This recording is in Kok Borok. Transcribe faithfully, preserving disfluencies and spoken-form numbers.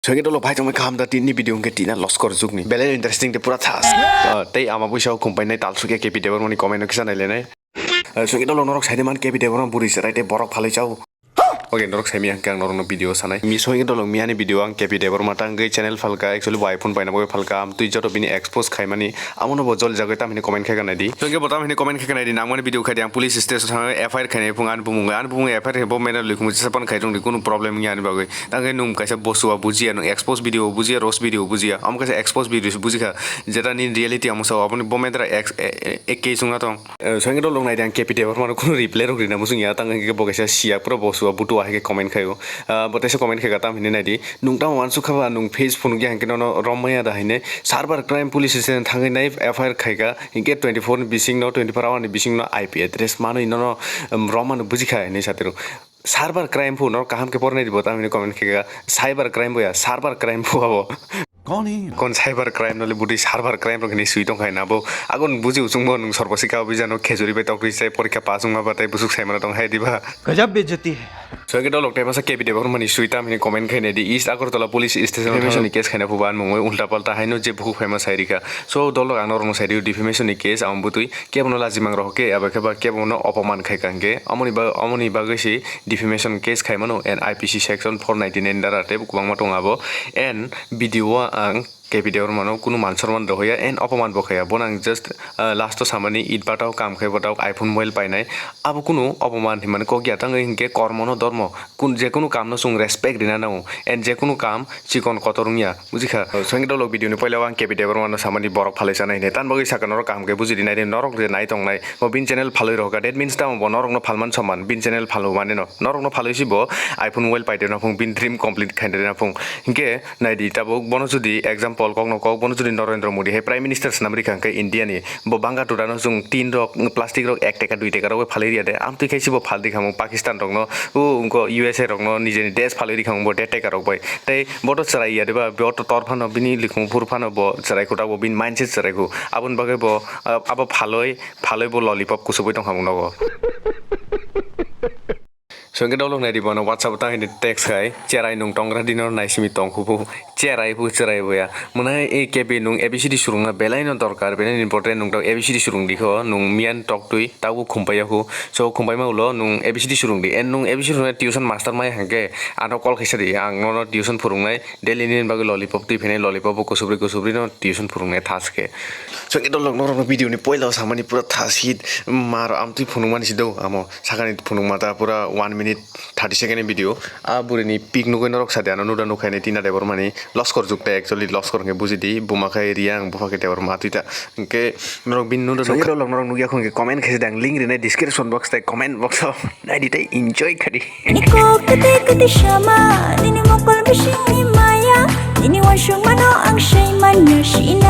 Soinge dolo bhai tongmai kaham da tini video hwnkhe tina loskor jukni. Belai interesting de pura thas. Ah, tei ama buisao khumpai nai talsuk ya K P Debbarma ni comment no kisa nai lenai. Ah, soinge dolo norok saide man K P Debbarma buri cherai tei borok phalwi chao. Okay, norok saimi hwnkhe ang norokno video sanai. Mi soinge dolo miyani video ang K P Debbarma tangwi channel phalka, actually bo iPhone paina bo phalka, am twi joto bini expose khaimani. Amono bo jol jagwi tamhini comment khaika naidi. Tongke bo tamhini comment khaika naidi. Nangmani video khaidi ang police station thangwi F I R khainai phung ani bumung. Ani bumung F I R khe bo mena lwi khumui sapan khai tongdi kunu problem wngya ani bagwi. Tangke nung kaisa bosua bujiya, nung expose video bujiya, roast video bujiya. Amo kaisa expose video se bujikha. Jeta ni reality amo sao aboni bo mendra ex-, e-, e-, e case wngna tong. Eh, soinge dolo naidi ang K P Debbarma no kunu reply rok rina muchung ya. Tangke bo kaisa siya pura bosua butua hai khe comment khaio. Ah, bo teisa comment khaika tamhini naidi. Nung tamo uansuk kha ba, nung page phunukya hwnkhe nono rom maya da hine. Cyber crime police station thangwi nai F I R khaika, hinkhe twenty four ni bisingno, twenty four hour ni bisingno I P address manwi nono, um, rom mano bujikha hinwi satiro. Cyber crime phu norok kaham khe pornai dibo, tamhini comment khaika cyber crime boya, server crime phu abo. Kon cyber crime nole budi server crime rok hinwi swi tongkha hina bo. Agon buji uchungbo nung sorbo sika obijano khejuri bai tokri sai porikha pass wngma ba tei busuk saimano tong hai diba. Gajab bejati hai. Soinge dolok tei masa K P Debbarma ni sui tamhini comment khainai di, East Agartala police station o defamation ni case khaina phuba an mungwi ulta palta haino je bukhuk phaima sai rikha. So dolok ang norokno sai rio defamation ni case ang butwi kebono lajimang rok khe abo khe ba kebono opoman khai kha hwnkhe amoni ba-, amoni bagwi se defamation case khaimano and I P C section four ninety nine dara tei kwbangma tongo abo and video o ang K P Debbarma no kunu man sorman rw ya and opoman bo khaya. Bono ang just, ah, last o samani it batao kam khai batao iPhone mobile painai. Abo kunu opoman hinmani kok ya, tangwi hinkhe kormo no dormo. Kun, je kunu kam no chwng respect rina nango and je kunu kam chikon kotor wngya, bujikha? Soinge dolok video ni puila o ang K P Debbarma no samani borok phalwi chana hinwi. Tan bagwi saka norok kaham khe buji rinai de, norok je nai tongnai. Bo bini channel phalwi rohorkha, that means tamo bo norokno phalman soman, bini channel phalmani no. Norokno phalwi si bo iPhone mobile paide na phung, bini dream complete khaide na phung. Hinkhe naidi tabuk bono jodi example kokno kok, bono jodi Narendra Modi hai Prime Minister swnam rikha hinkhe India ni, bo banga tuda no chwng tin rok, plastic rok ek taka dui taka rok bai phalwi riya de. Amtwi khai si bo phaldi khamung Pakistan rokno, o wngkho U S A rokno nijeni desh phalwi rikhamung bo dead taka rok bai. Tei bo to chwrai ya de ba, bo to tor phano bini likhung phur phano bo chwrai khu, tabuk bini mindset chwrai khu. Aboni bagwi bo, ah, abo phalwi Phalwi bo lollipop kusubui tongkha mung nogo. Soinge dolok nai di bono WhatsApp o tang hini text khai, "Cherai nung tongra dino naisimi tongkhubu, cherai bu cherai boya." Mwnai e K P nung A B C D surungna belai no dorkar, belai no important, nung tau A B C D surung dikho, nung miyan toktwi tau khumpai yakhu. So khumpai ma ulo nung A B C D surung di. En nung A B C D surungna tuition master mai hangke ano call khaisa di, ang nono tuition phurungnai. Daily nini bagwi lollipop twi phainai, lollipop bo kusubrwi kusubrwi no tuition phurungnai thaske. So, khe dolok norokno video ni poila o samani pura thas hit mar amtwi phunukmani si do amo sakani phunukma ta pura one minute thirty second ni video. A bwrwi ni pic nugwi norok sadi ano nuda nukhaini Tina Debbarmani loskor jukta actually loskor hwnkhe bujidi buma khai riya ang bupha khe Debbarma twi ta hwnkhe norok bini nuda nukha. Dolok norok nukya khon khe comment khe dang link rinai description box tei comment box o naidi tei enjoy khadi. Nini kok kete kete sama, nini mokol bisingni maya, nini wansukmano ang saimanna sina.